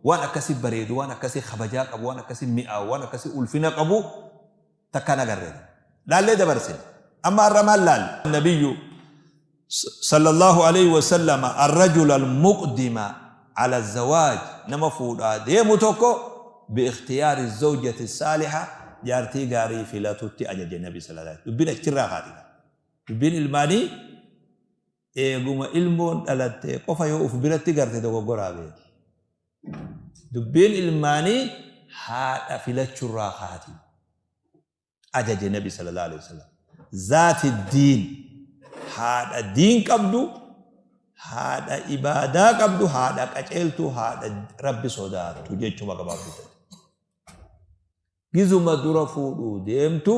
Waan akkasi bareedu, waan akkasi kabajaa qabu, waan akkasi mi'aawu, waan akkasi ulfina qabu takka hin agarre. Laallee dabarsine. Amma har'a maal laalle? Nabiyyu sallallahu alayhi wa sallama arrajula almuqdima ala zawaaj, nama fuudhaa deemu tokko, biikhtiyaari zawjati saaliha, jaartii gaarii filatutti ajaje nabi sallallahu alayhi. Dubbiin achirraa kaati. Dubbiin ilmaanii eeguma ilmoon dhalatte qofa yoo uf biratti garte dogoggoraa beeki. Dubbiin ilmaanii haadha filachurraa kaati. Ajaje nabi sallallahu alaihi wasallam. Zaati diin, haadha diin qabdu, haadha ibaadaa qabdu, haadha qaceeltuu, haadha rabbi sodaattu jechuma gabaabduu. Gizuma dura fuudhuu deemtu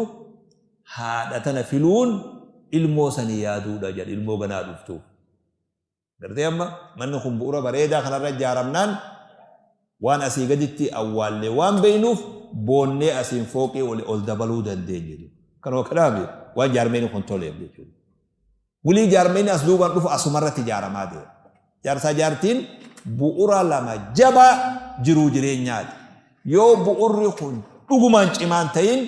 haadha tana filuun ilmoo sanii yaaduudha jedha, ilmoo ganaa dhuftuuf. Gartee amma manni kun bu'ura bareedaa kanarra ijaaramnaan waan asii gaditti awwaallee waan beeknuuf boonnee asiin fooqii ol ol dabaluu dandeenye. Kanuma kanaaf waan jaarmeen kun toleef jechuudha. Wulii jaarmeen as duubaan dhufu asumarratti ijaaramaa deema. Jaarsaa jaartiin bu'ura lama jabaa jiruu jireenyaati. Yoo bu'urri kun dhugumaan cimaan ta'in,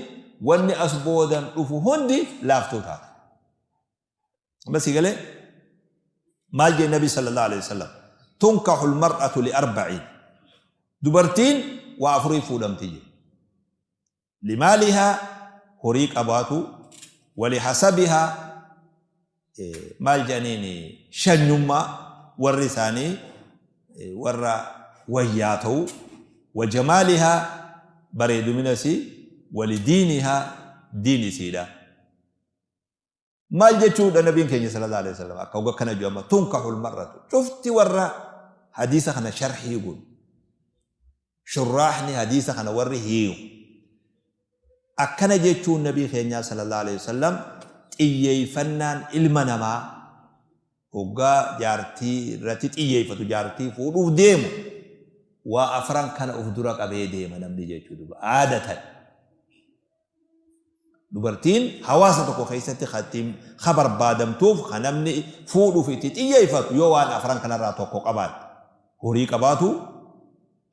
wanni as boodan dhufu hundi laaftuu taata. Amma sii galee maal jee nabi sallallahu alaihi wasallam? Tunkahu almar'atu li arba'in, dubartiin waa afurii fuudhamti jee: limaalihaa, horii qabaatu, walihasabihaa, maal jedhaniin, shanyummaa, warri isaanii warra wayyaa ta'u, wajamaalihaa, bareedumina isii, walidiinihaa, diin isiidha. Maal jechuudha nabiin keenya sallallahu alaihi wasallam akka hogga kana jiru? Amma tunkahul mar'atu, cufti warra hadiisa kana sharhii godhu, shurraahni hadiisa kana warri hiiku, akkana jechuun nabii keenyaa sallallahu alaihi wasallam, xiyyeeffannaan ilma namaa hoggaa jaartii irratti xiyyeeffatu, jaartii fuudhuuf deemu, waa afran kana uf dura qabee deema namni jechuu duba aadatan. Dubartiin hawaasa tokko keessatti kan ittiin ka barbaadamtuuf, ka namni fuudhuuf itti xiyyeeffatu, yoo waan afran kanarraa tokko qabaatte. Horii qabaatu,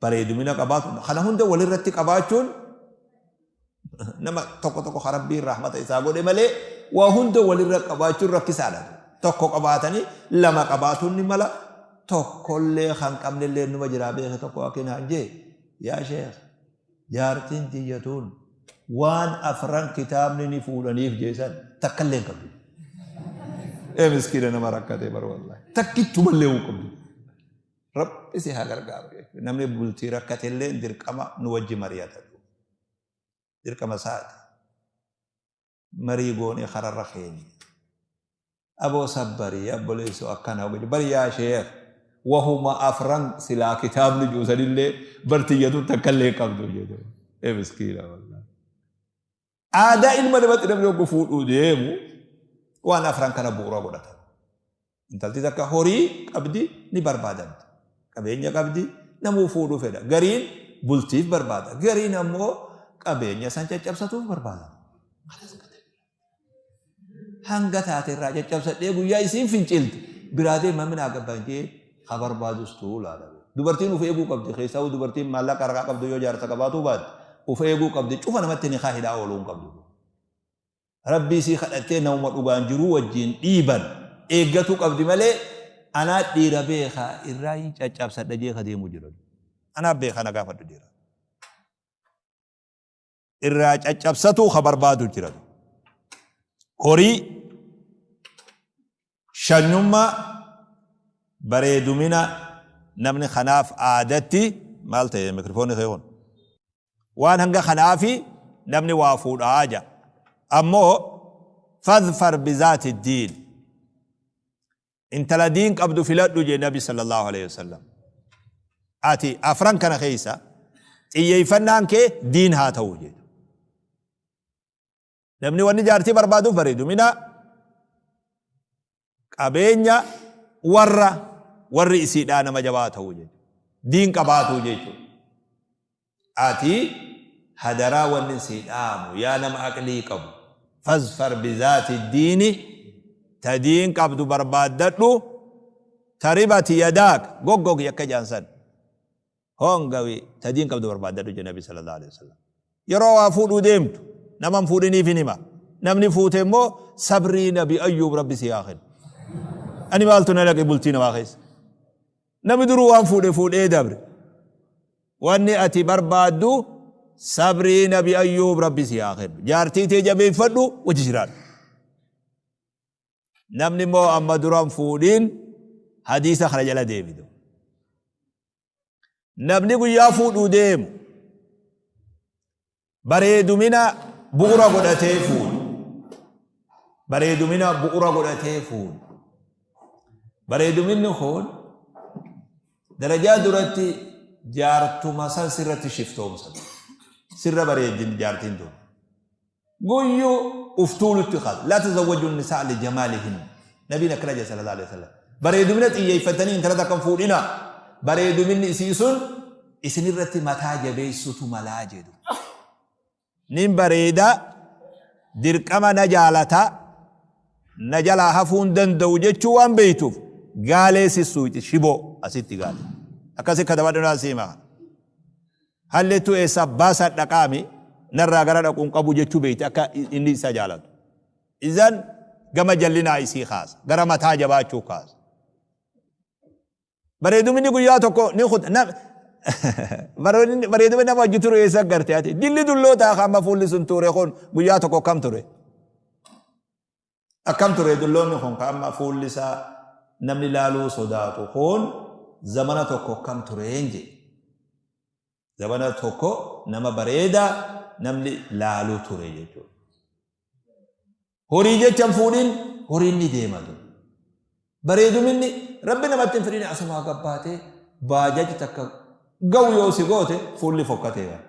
bareedumina qabaatu, kana hunda walirratti qabaachuun nama tokko tokko ka Rabbiin rahmata isaa godhe malee, waa hunda walirra qabaachuun rakkisaadha. Tokko qabaatanii lama qabaatuun ni mala, tokkollee kan qabnellee numa jiraa beeke. Tokko akkinaan jee: "Yaa sheekh, jaartiin tiyya tun waan afran kitaabni ni fuudhaniif jeesan takkallee hin qabdu." Ee miskiina, nama rakkatee bar wallahi. Takkittumallee hin qabdu. Rabbi si haa gargaaru jechuudha. Namni bultii rakkatellee dirqama nu wajji mari'ata. Dirqama isaati. Marii goonee kararra keenya. Aboo sabbarii obboleessoo, akkana hojii bari yaa sheekh, wahuma afran silaa kitaabni juusanillee bartiyyatu takkallee qabdu jedhu. Ee miskiina wallahi. Aadaa ilma namatti namni hoggu fuudhuu deemu waan afran kana bu'uura godhata. Intalti takka horii qabdi, ni barbaadamti. Qabeenya qabdi, namuu fuudhuu fedha. Gariin bultiif barbaada. Gariin ammoo qabeenya san caccabsatuuf barbaada. Hanga taate irraa caccabsadhee guyyaa isiin fincilte biraa deema minaa gabbaan jee ha barbaadus tuulaadha. Dubartiin uf eeguu qabdi. Keessaa dubartiin maallaqa harkaa qabdu yoo jaarsa qabaatuu baatte uf eeguu qabdi. Cufa namatti nikaa hidhaa ooluu hin qabdu. Rabbii isii kadhattee namuma dhugaan jiruu wajjiin dhiiban eeggatuu qabdi malee, anaa dhiira beeka irraa hin caccabsadha jee ka deemu jira. Anaa beeka na gaafadhu jira. Irraa caccabsatuu ka barbaadu jira. Horii, shanyummaa, bareedumina namni kanaaf aadatti maal ta'e mikrofoonni kee kun? Waan hanga kanaafi namni waa fuudhaa ja'a. Ammoo fadfar bizaati diin. Intala diin qabdu filadhu jee nabi sallallahu alaihi wasallam. Ati afran kana keessa xiyyeeffannaan kee diin haa ta'u jedhu. Namni wanni jaartii barbaaduuf bareedumina, qabeenya, warra warri isiidhaa nama jabaa ta'uu jechuudha. Diin qabaatuu jechuudha. Ati hadaraa wanni sii dhaamu, yaa nama aqlii qabu, fazfar bizaati diini, ta diin qabdu barbaaddadhu, taribati yadaak, goggogi akka jaan san. Hongawi ta diin qabdu barbaaddadhu jedhe Nabi sallallahu alaihi wasallam. Yeroo waa fuudhuu deemtu nama hin fuudhiniif hin hima. Namni fuute immoo sabrii Nabi Ayyuub Rabbi si haa kennu. Ani maaltu na dhaqe bultii namaa keessa. Namni duruu waan fuudhe fuudhee dabre. Wanni ati barbaaddu sabrii Nabi Ayyuub Rabbi si haa kennu. Jaartii tee jabeeffadhu wajji jiraadhu. Namni immoo amma dura hin fuudhin hadiisa kana jala deebitu. Namni guyyaa fuudhuu deemu bareedumina bu'ura godhatee fuudhu. Bareedumina bu'ura godhatee fuudhu. Bareeduminni kun darajaa duratti jaartuma san sirratti shiftoomsa. Sirra bareeddin jaartiin tun. Guyyu uf tuulutti kaasa. Laa tazawwaju nisaa li jamaalihin. Nabiin akkana jedhe sallallahu alaihi wasallam. Bareedumina xiyyeeffattanii intala takka hin fuudhinaa. Bareeduminni isii sun isinirratti mataa jabeessutu malaa jedhu. Nin bareeda dirqama na jaalata na jalaa hafuu hin danda'u jechuu waan beektuuf gaalee sissuuyti shiboo asitti gaalee. Akkasi katabadhu naa siima. Hallettuu eessaa baasaa dhaqaami narraa gara dhaqu hin qabu jechuu beekti akka inni isa jaalatu. Izan gama jallinaa isii kaasa. Gara mataa jabaachuu kaasa. Bareeduminni guyyaa tokko ni kuta. Bareedumni nama wajji turu eessa garte ati? Dilli dullootaa kan amma fuulli sun ture kun guyyaa tokko akkam ture? Akkam ture dulloonni kun ka amma fuulli isaa namni laaluu sodaatu kun zamana tokko akkam tureen jedhe. Zamana tokko nama bareedaa namni laaluu ture jechuudha. Horii jecha hin fuudhin horiin ni deema ture. Bareeduminni rabbi namatti hin fidhin asumaa gabbaatee baajaji takka ga'u yoo si goote fuulli fokkatee bara.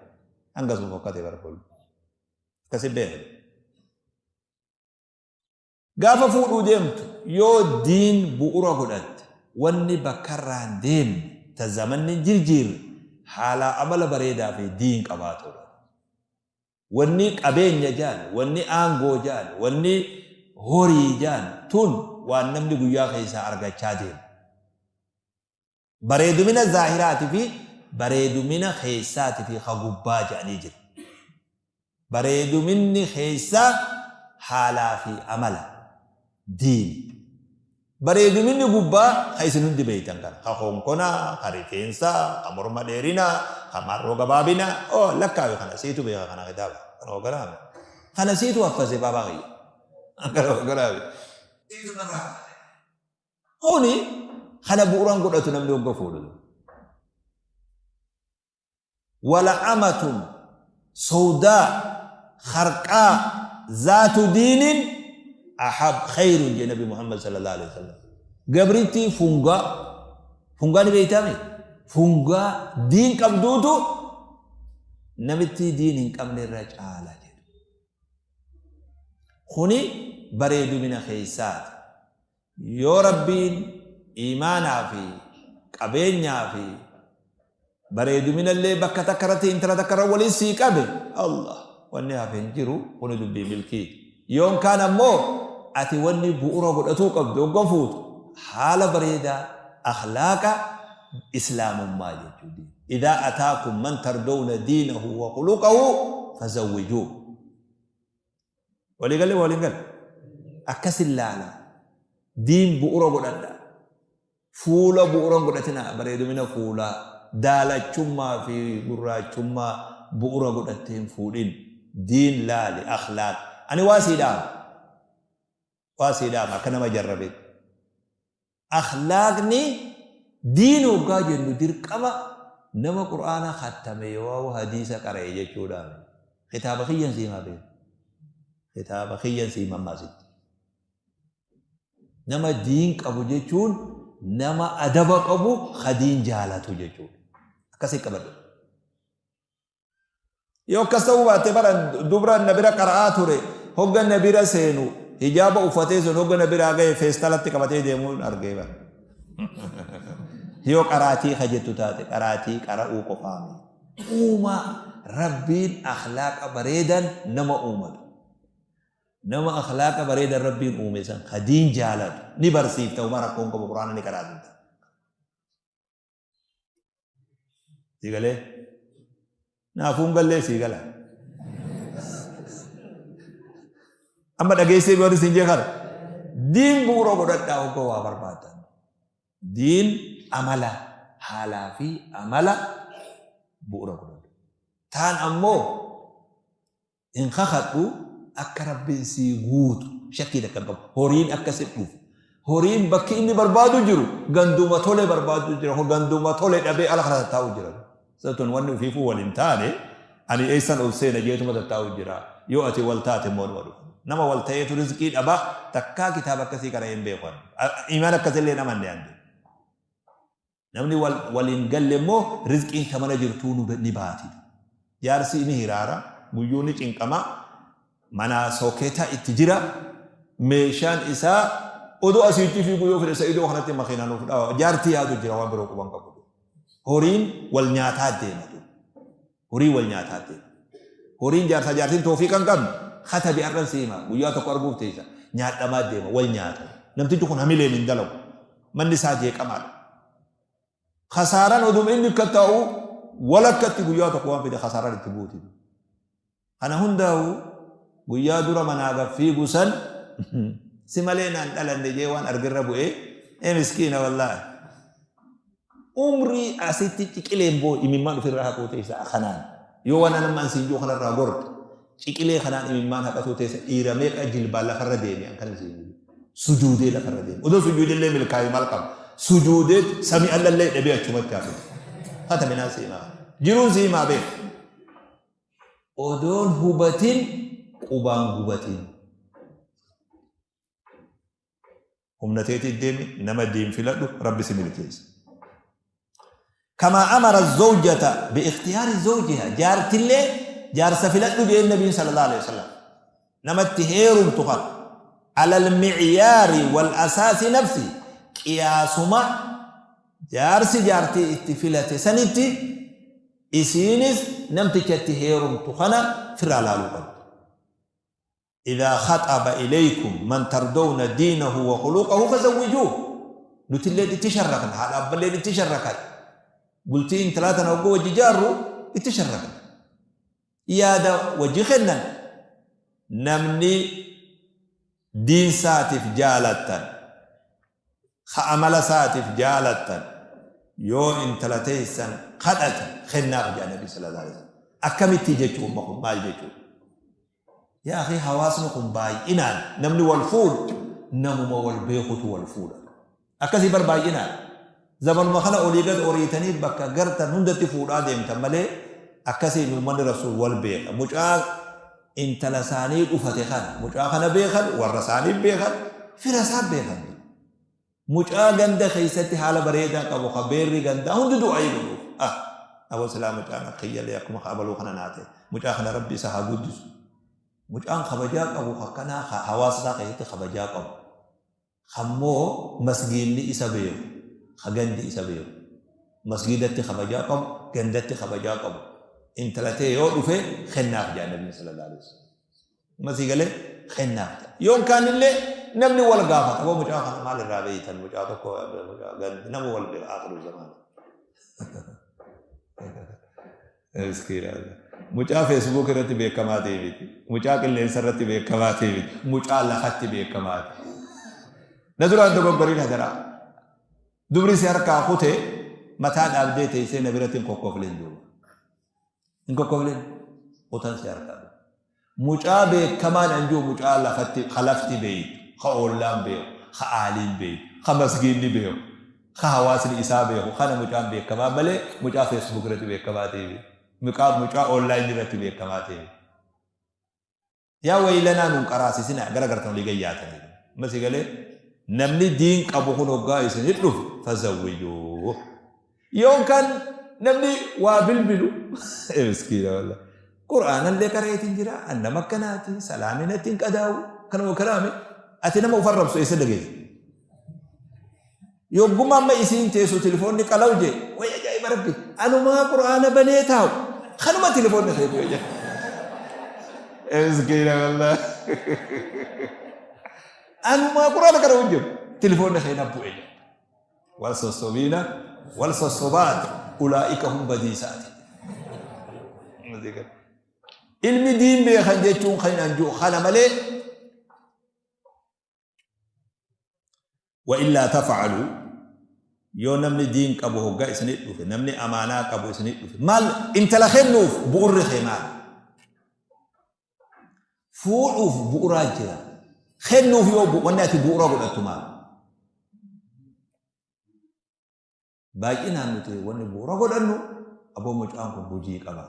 Hangasuma fokkatee bara fuulli. Akkasi beeku. Gaafa fuudhuu deemtu yoo diin bu'ura godhatte wanni bakkarraa hin deemne ta zamanni hin jirjiirre haalaa amala bareedaa fi diin qabaatuudha. Wanni qabeenya ja'an, wanni aangoo ja'an, wanni horii ja'an tun waan namni guyyaa keessaa argachaa deemu. Bareedumina zaahiraati fi bareedumina keessaati fi ka gubbaa jedhanii jira. Bareeduminni keessaa haalaa fi amala, diini. Bareeduminni gubbaa ka isin hundi beeytan kana. Ka konkonaa, ka rifeensaa, ka morma dheerinaa, ka marroo gabaabinaa. Oh, lakkaawi kana siitu beeka kana kitaaba. Kana hogganaame. Kana siitu haffase baabaa kiyya. Kana hogganaame. Siitu narraa haffase. Kuni kana bu'uran godhatu namni hogga fuudhu. Wala amatun sawdaa kharqaa zaatu diinin ahab khayrun jee Nabi Muhammad sallallahu alaihi wasallam. Gabrittii fungaa fungaa ni beeytaami fungaa diin qabduutu namittii diin hin qabne irra caala jedhu. Kuni bareedumina keessaati. Yoo Rabbiin iimaanaa fi qabeenyaa fi bareeduminallee bakka takka irratti intala takka irra waliin sii qabe Allah wanni hafe hin jiru kuni dubbii milkiiti. Yoon kaan ammoo ati wanni bu'ura godhatuu qabdu hogga fuutu haala bareedaa akhlaaqa islaamummaa jechuudha. Idaa ataakum man tardowna diinahu wa khuluqahu fazawwijuuh. Walii galle waliin galle. Akkasin laala. Diin bu'ura godhadha. Fuula bu'ura hin godhatina bareedumina fuulaa. Daalachummaa fi gurraachummaa bu'ura godhattee hin fuudhin. Diin laali akhlaaq. Ani waa sii dhaama. Waa sii dhaama akka nama jarrabetti. Akhlaaqni diin hoggaa jennu dirqama nama qur'aana khattame yookaa hadiisa qara'e jechuudhaa miti. Kitaaba kiyyan sii himaa beeku. Kitaaba kiyyan sii hima amma asitti. Nama diin qabu jechuun nama adaba qabu ka diin jaalatu jechuudha. Akkasii qabadhu. Yoo akkas ta'uu baatte bara dubra na bira qara'aa ture hogga na bira seenu hijaaba uffatee sun hogga na biraa gahe feestalatti qabatee deemuun argee bara. Yoo qaraatii ka jettu taate qaraatii qara'uu qofaa miti. Uumaa Rabbiin akhlaaqa bareedan nama uumatu. Nama akhlaaqa bareedan Rabbiin uume san ka diin jaalatu ni barsiifta homaa rakkoon qabu quraana ni qaraasifta. Sii galee? Naafuu hin gallee sii gala. Amma dhageessee warri siin jee kana. Diin bu'uura godhadhaa hoggoo waa barbaadan. Diin amala haalaa fi amala bu'uura godhadhu. Taan ammoo Hin kakadhu akka Rabbiin sii guutu shakkii takka hin qabu. Horiin akka si dhufu. Horiin bakki inni barbaadu jiru ganduma tole barbaadu jira. Ganduma tole dhabee ala kana tattaa'u jira. Satun wanni ufiifuu wal hin taane ani eessan ol seena jeetuma tattaa'u jira. Yoo ati wal taate immoo numa dhufa. Nama wal ta'eetu rizqii dhaba takkaa kitaaba akkasii qara'ee hin beeku. Imaan akkasillee hin amanne ani. Namni wal waliin galle immoo rizqiin ta mana jirtuu nu ni baati. Jaarsi ni hiraara, guyyuu ni cinqama, manaa sooketa itti jira, meeshaan isaa odoo asiitti fiigu yoo fedhe sa'idoo kanatti makiinaa nuuf dhawa. Jaartii yaadu jira waan biroo quban qabu. Horiin wal nyaataa deema. Horiin wal nyaataa deema. Horiin jaarsaa jaartiin toofiiqa hin qabne katabi har'an si hima guyyaa tokko arguuf teessa nyaadhamaa deema wal nyaata. Namtichi kun hamileen hin dalagu. Manni isaa jeeqamaadha. Kasaaraan oduma inni akka taa'u walakkatti guyyaa tokko waan fide kasaaraan itti buuti. Kana hundaa'u guyyaa dura manaa gad fiigu san si malee naan dhalanne jee waan argerra bu'ee ee miskiina wallaahi. Umrii asitti ciqileen boo imimmaan ofirraa haquu teessa kanaan yoo waan anamma an siin jiru kanarraa gorte ciqilee kanaan imimmaan haqatuu teessa dhiira meeqa jilbaan lafarra deeme an kana siin jiru sujuudee lafarra deeme odoo sujuudellee milkaa'e maal qaba sujuudee sami allallee dhabee achumatti hafe hata minaan siimaa jiruun siimaa beeku Odoon hubatin qubaan gubatin. Humna teetiin deemi nama diin filadhu rabbi si milkeessa. Kamaa amara zawjata biikhtiyaari zawjiha jaartillee jaarsa filadhu jeen nabiin sallallahu alaihi wasallam. Namatti heerumtu kana alal micyaari wal asaasi nafsi qiyaasuma jaarsi jaartii itti filate sanitti Isiinis namticha itti heerumtu kana firraa laaluu qabdi. Idhaa khaxaba ilaykum man tardawna diinahu wa khuluqahu fazawwijuuh. Nutilleen itti sharrakna, haadha abballeen itti sharrakan. Bultii intalaa tana hogguu wajji jaarru itti sharrakna. Yaada wajji kennan namni diin saatiif jaalattan ka amala isaatif jaalattan yoo intala teessan kadhate kennaaf jedha nabi sallallahu alaihi wasallam. Akkamitti jechuu umma kun maal jechuu? Yaa akhi hawaasni kun baay'inaan namni wal fuudhu namuma wal beekutu wal fuudha. Akkasii bar baay'inaan zamanuma kana olii gad oriitanii bakka gartan hundatti fuudhaa deemtan malee akkasiin uummanni rasuul wal beeka. Mucaa intala isaanii dhufate kana mucaa kana beekan warra isaanii beekan fira isaa beekan. Mucaa ganda keessatti haala bareedaa qabu ka beerri gandaa hundi du'aayii godhuuf. Ah, aboo silaa mucaan akka kiyyalee akkuma ka abaluu kana naa ta'e. Mucaa kana rabbi isa haa guddisu. Mucaan kabajaa qabu akkanaa ka hawaasa isaa keessatti kabajaa qabu. Kammoo masgiinni isa beeku, ka gandi isa beeku. Masgiidatti kabajaa qabu, gandatti kabajaa qabu. Intala tee yoo dhufe kennaaf jedha Nabiin sallallahu alaihi wasallam. Amma sii galee kennaaf jedha. Yoon kaanillee namni wal gaafata. Aboo mucaa kana maal irraa beeytan? Mucaa tokko mucaa gandi nama wal beeka akhiru zamaana. Miskiina. Mucaa Facebook irratti beekamaa ta'e miti. Mucaa qilleensa irratti beekamaa ta'e miti. Mucaa lafatti beekamaa ta'e. Na duraan dogoggoriin hadaraa. Dubri si harkaa kute mataa dhaabdee teessee na biratti hin kokkoflin duuba. Hin kokkoflin. Kutan si harkaa. Mucaa beekamaan an jiru mucaa lafatti ka lafti beeytu, ka oollaan beeku, ka aaliin beeytu, ka masgiinni beeku, ka hawaasni isaa beeku kana mucaan beekamaa malee mucaa Facebook irratti beekamaa ta'e miti. Mucaa mucaa online irratti beekamaa ta'e miti. Yaa waylanaa nun qaraasisinaa gara gartan olii gayyaatanii. Amma si galee namni diin qabu kun hoggaa isin dhufu fazawwijuu. Yoon kan namni waa bilbilu miskiina wallah. Qur'aanallee qara'eetiin jira an nama akkanaati salaamni natti hin qadaa'u kanuma kanaami ati nama uf arrabsu eessa dhageessa. Yogguma amma isiin teessu tilifoonni qalaw jee way ajaa'iba rabbi anumaa qur'aana banee taa'u kanuma tilifoonni kee bu'e jee. Miskiina wallah. Anumaa qur'aana qara'u hin jiru tilifoonni kee na bu'e jee. Wal sossobiina wal sossobaati. Ulaa'ika hum badiisaati. Ilmi diin beekan jechuun kan hin anjuu kana malee Wa illaa taf'aluu yoo namni diin qabu hoggaa isinit dhufe namni amaanaa qabu isinit dhufe maal intala kennuuf bu'urri kee maal? Fuudhuuf bu'uraa jira. Kennuuf yoo wanni ati bu'ura godhattu maal? Baay'inaan nuti wanni bu'ura godhannu aboo mucaan kun hojii qaba.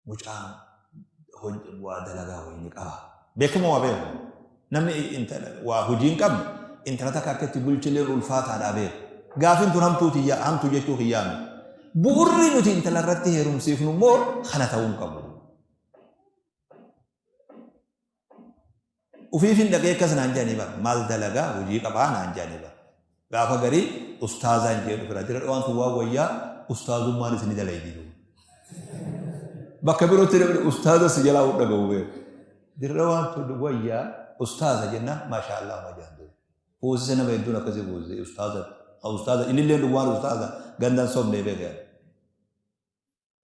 Mucaan waa dalagaa wayii ni qaba. Beekama waa beeku. Namni intala waa hojii hin qabne intala takka akka itti bulchileen ulfaataadhaa beeku. Gaafin tun hamtuu tiyya hamtuu jechuu kiyyaa miti. Bu'urri nuti intala irratti heerumsiifnu immoo kana ta'uu hin qabu. Ufiifin dhaqee akkas naan jedhanii bara. Maal dalagaa hojii qabaa naan jedhanii bara. Gaafa garii ustaazaan jedhu fira. Dira dhawaan tun waan wayyaa ustaazummaan isin dalaydi. Bakka birootti namni ustaaza si jalaa dhaga'u beeku. Dira dhawaan tun wayyaa ustaaza jennaan maashaa Allah ma jedhan duuba. Fuusise nama hedduun akkasii fuusise ustaaza. Ustaaza innillee dhugumaan ustaaza gandan sobnee beekaa.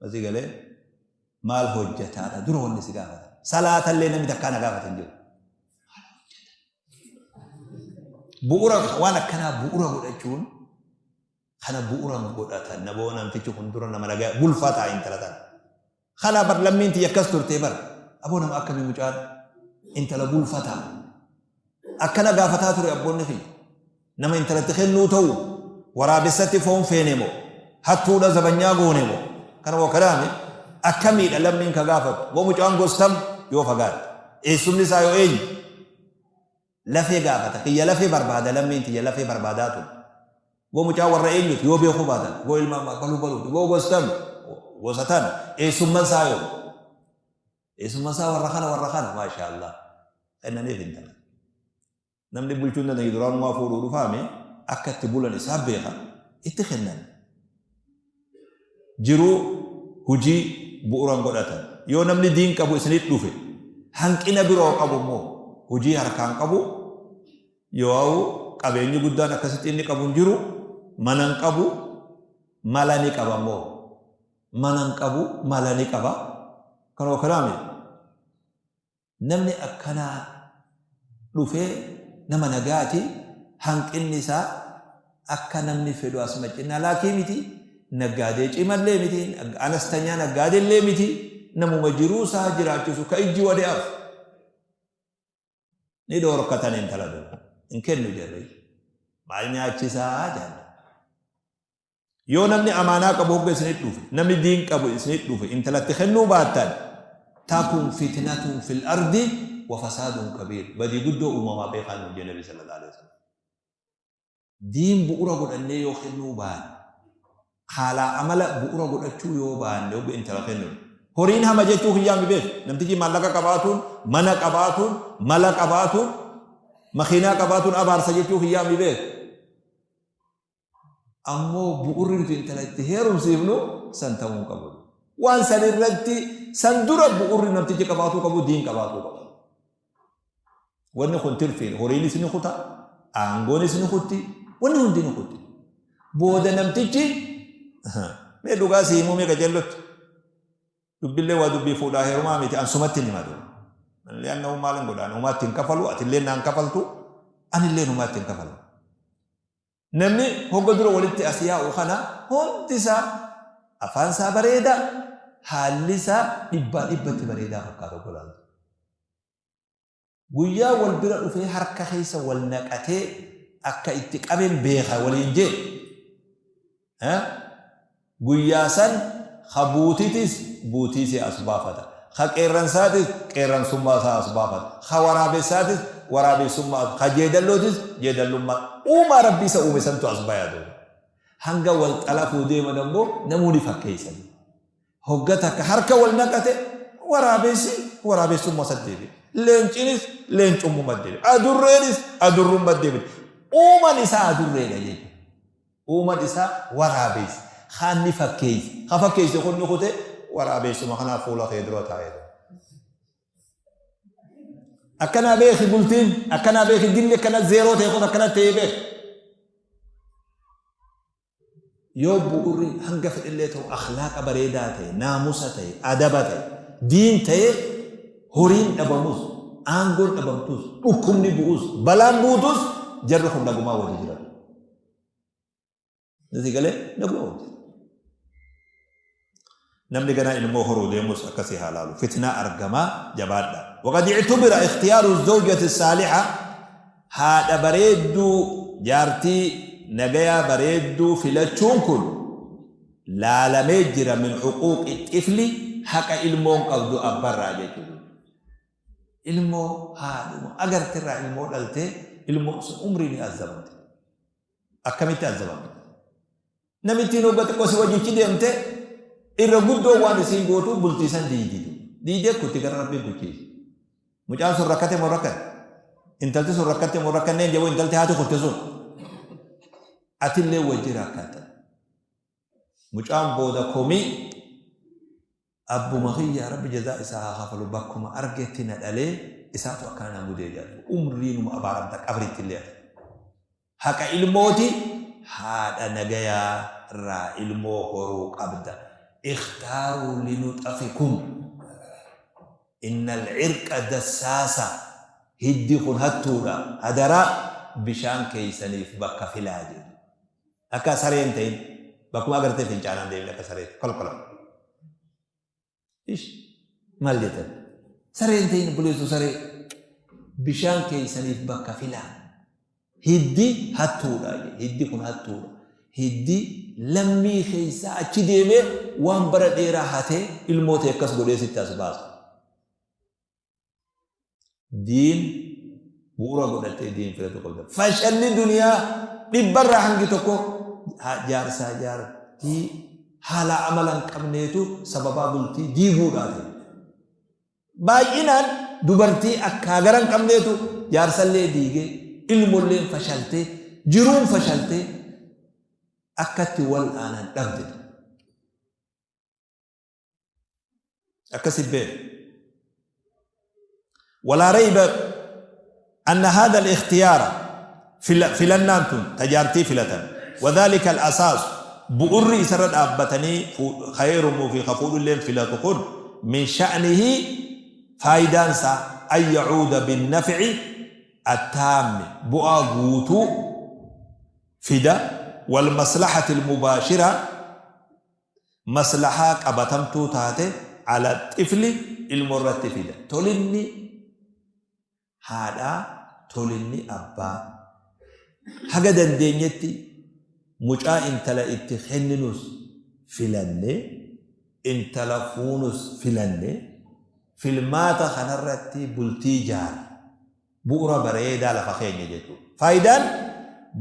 Asii galee maal hojjataadha dura wanni si gaafatan. Salaatallee namni takkaa na gaafate hin jiru. Bu'ura waan akkanaa bu'ura godhachuun kana bu'ura godhatan naboo namtichi kun dura nama nagaa bulfataa intala tana. Kana bar lammiin tiyya akkas turtee bar aboo nama akkamii mucaan intala bulfataa. Akkana gaafataa ture abboonni kiyya. Nama intalatti kennuu ta'u waraabessatti foon feene moo hattuudha zabanyaa goone moo kana moo kanaami akkamiidha lammiin ka gaafatu moo mucaan gostam yoo fagaatte eessumni isaa yoo eenyu lafee gaafata kiyya lafee barbaada lammiin tiyya lafee barbaadaa ture moo mucaan warra eenyuti yoo beekuu baatan moo ilma baluu baluuti moo gostam gosa tana eessumman isaa yoo eessumman isaa warra kana warra kana maashaallah kennaniif intala Namni bulchuu hin dandeenye duraanumaa fuudhuu dhufaame akka itti bulan isaa beeka itti kennan. Jiruu hujii bu'uran godhatan. Yoo namni diin qabu isinit dhufe hanqina biroo qabu immoo hujii harkaan qabu yoo qabeenyi guddaan akkasitti inni qabu hin jiru mana hin qabu mala ni qaba immoo mana hin qabu mala ni qaba kanoo kanaami Namni akkanaa dhufee nama nagaati hanqinni isaa akka namni fedhu as macinnaa laakii miti naggaadee cimallee miti anastanyaa naggaadellee miti namuma jiruu isaa jiraachisu ka ijji wade'aaf ni dhoorkatan intala dura hin kennu jarri maal nyaachisaa jedhan. Yoo namni amaanaa qabu hogga isinit dhufe, namni diin qabu isinit dhufe, intalatti kennuu baattan, takun fitnatun fil ardi wa fasaadun kabiir. Badii guddoo uumamaa beekaa nuun jee Nabi sallallahu alaihi wasallam. Diin bu'ura godhannee yoo kennuu baanne, haalaa amala bu'ura godhachuu yoo baanne hogga intala kennu. Horiin hama jechuu kiyyaa mi beeku. Namtichi maallaqa qabaatuun, mana qabaatuun, mala qabaatuun, makiinaa qabaatuun abaarsa jechuu kiyyaa mi beeku. Ammoo bu'urri nuti intala itti heerumsiifnu san ta'uu hin qabu. Waan san irratti san dura bu'urri namtichi qabaatuu qabu diin qabaatuu qaba. Wanni kun tirfiin horiinis ni kuta, aangoonis ni kutti, wanni hundi ni kutti. Booda namtichi mee dhugaa si himuu mee qajeellotti. Dubbillee waa dubbii fuudhaa heerumaa miti an sumatti hin himatu. Li'annahu maal hin godhaan humaatti hin kafalu atillee naan kafaltu anillee humaatti hin kafalu. Namni hogga dura walitti as yaa'u kana hundi isaa afaan isaa bareedaa, haalli isaa dhibbaa dhibbatti bareedaa fakkaata hogga laaltu. Guyyaa wal bira dhufee harka keessa wal naqatee akka itti qaben beeka waliin jee Guyyaa san ka buutitis buutii isii as baafata, ka qeerransaatis qeerransummaa isaa as baafata, ka waraabessaatis waraabessummaa as, ka jeedallootis jeedallummaa uumaa Rabbii isa uume santu as baya duuba. Hanga wal xalafuu deeman ammoo namuu ni fakkeeysan. Hogga takka harka wal naqate waraabessi waraabessummaa isatti deebi'e. Leencinis leencummumatti deebi'e. Adurreenis adurrummatti deebi'e. Uuman isaa adurreedha jechuudha. Uuman isaa waraabeessa. Kaan ni fakkeessa. Ka fakkeesse kun ni kute waraabeessuma kanaa fuula kee dura taa'ee jira. Akkanaa beeki bultiin, akkanaa beeki dilli akkana zeeroo ta'e kun akkana ta'ee beeki. Yoo bu'urri hanga fedhellee ta'u akhlaaqa bareedaa ta'e, naamusa ta'e, adaba ta'e, diin ta'e horiin dhabamus, aangoon dhabamtus, dhukkubni bu'us, balaan buutus jarri kun nagumaa wajji jiraatu. Nasi galee nagumaa wajji jiraatu. Namni ganaa ilmoo horuu deemus akkasii haa laalu. Fitnaa argamaa jabaadha. Waqad ictubira ikhtiyaaru zawjati saaliha haadha bareedduu jaartii nagayaa bareedduu filachuun kun laalamee jira min huquuqi xifli haqa ilmoon qabdu abbarraa jechuudha. Ilmoo haadhuma agartirraa ilmoo dhaltee ilmoon sun umrii ni azabamte. Akkamitti azabamte? Namittiin hogga xiqqoo si wajjichi deemte irra guddoo waan isiin gootu bultii san diiydi. Diiydee kutti gara Rabbiin kuchiisi. Mucaan sun rakkate moo rakkate? Intalti sun rakkatte moo rakkanneen jaboo intalti haati kutte sun. Atillee wajji rakkatta. Mucaan booda komii abbuma kiyya Rabbi jazaa isaa haa kafalu bakkuma argetti na dhalee isaatu akkana na mudee jedhu. Umriinuma abaaramta qabriitti illee ati. Haqa ilmooti haadha nagayaa irraa ilmoo horuu qabda. Ikhtaaruu linuxafikum. Innal cirqa dassaasa. Hiddi kun hattuudha. Hadaraa bishaan keeysaniif bakka filaa jedhu. Akka saree hin ta'in. Bakkuma agartee fincaanaan deemin akka sareetti. Kolkola. Ish maal jettan? Saree hin ta'in obboleessoo saree. Bishaan keessaniif bakka filaa. Hiddi hattuudha. Hiddi kun hattuudha. Hiddi lammii keessaa achi deemee waan bara dheeraa hatee ilmoo ta'e akkas godhee sitti as baasa. Diin bu'uura godhattee diin filatu qabda. Fashalli duniyaa dhibbarraa hangi tokko jaarsaa jaartii haala amala hin qabneetu sababaa bultii diiguudhaa ta'e. Baay'inaan dubartii akkaa gara hin qabneetu jaarsallee diigee ilmolleen fashaltee jiruun fashaltee akkatti wal aanan dhabde. Akkasi beek. Walaa rayba anna haadha al-ikhtiyaara filannaan tun tajaartii filatan wadhaalika al-asaas bu'urri isarra dhaabbatanii ka heerumuu fi ka fuudhulleen filatu kun min sha'nihi faayidaan isaa an yacuuda binnafci attaammi bu'aa guutuu fida wal maslahati al-mubaashira maslahaa qabatamtuu taate ala xifli ilmoo irratti fida. Tolinni haadhaa tolinni abbaa haga dandeenyetti mucaa intala itti kenninus filannee intala fuunus filannee filmaata kanarratti bultii jaarra. Bu'ura bareedaa lafa keenya jechuudha. Faayidaan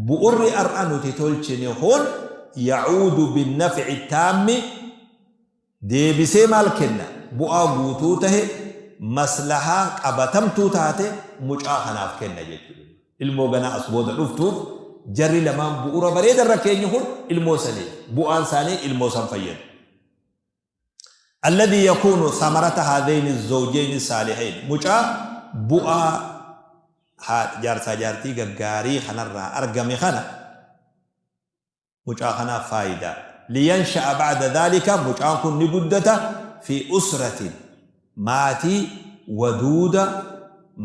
bu'urri har'a nuti tolchine kun yacuudu binnafci taammi deebisee maal kenna? Bu'aa guutuu tahe maslahaa qabatamtuu taate mucaa kanaaf kenna jechuudha. Ilmoo ganaa as booda dhuftuuf jarri lamaan bu'ura bareeda irra keenye kun ilmoo saniif bu'aan isaanii ilmoo san fayyada. Alladhii yakuunu thamarata haadhayni zawjayni saalihayn mucaa bu'aa jaarsaa jaartii gaggaarii kanarraa argame kana mucaa kanaaf faayidaa liyansha'a ba'da dhaalika mucaan kun ni guddata fi usratin maatii waduuda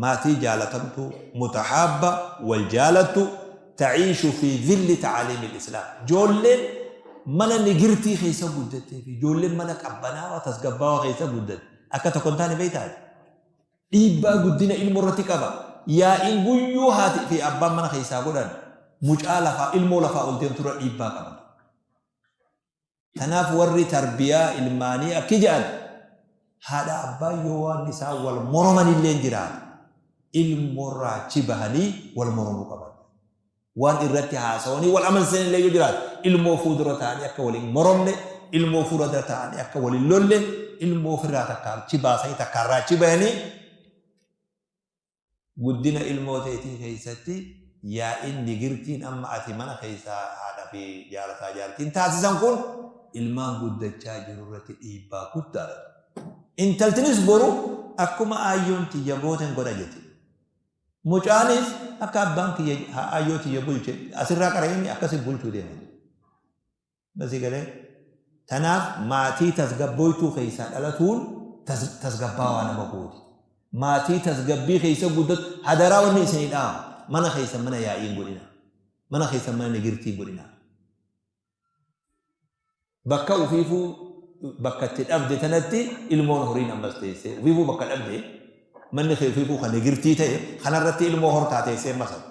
maatii jaalatamtuu mutahaabba wal jaalattu ta'iishu fi dhilli ta'aliimil islaam joolleen mana nigirtii keessa guddattee fi ijoolleen mana qabbanaawaa tasgabbaawaa keessa guddatte akka tokko hin taane beektaa dhiibbaa guddina ilmoo irratti qaba yaa'iin guyyuu haati fi abbaan mana keessaa godhan mucaa lafaa ilmoo lafaa ol deemtu irra dhiibbaa qaba. Tanaaf warri tarbiyaa ilmaanii akki jedhan haadha abbaan yoo waan isaan wal moromanillee jiraate ilmoorraa achi bahanii wal moromuu qaban. Waan irratti haasawanii wal amansiisanillee yoo jiraate ilmoo fuuldura ta'anii akka wal hin moromne ilmoo fuuldura ta'anii akka wal hin lolle ilmoo ofirraa takka achi baasanii takka irraa achi bahanii Guddina ilmoo teetii keessatti yaa'iin nigirtiin amma ati mana keessaa haadha fi jaarsaa jaartiin taasisan kun ilmaan guddachaa jiru irratti dhiibbaa guddaadha. Intaltinis boru akkuma aayyoon tiyya gooten godha jetti. Mucaanis akka abbaan kiyya aayyoo tiyya bulche asirraa qara inni akkasi bulchuu deema. Basi galee tanaaf maatii tasgabboytuu keessaa dhalatuun tasgabbaawaa nama gooti. Maatii tasgabbii keessa guddatu hadaraa wanni isinii dhaamu mana keessa mana yaa'ii hin godhina. Mana keessa mana nigirtii hin godhina. Bakka ufiifuu bakka itti dhabde tanatti ilmoon horiin ammas teessee ufiifuu bakka dhabde manni kee ufiifuu kan nigirtii ta'e kanarratti ilmoo hortaa teessee masatu.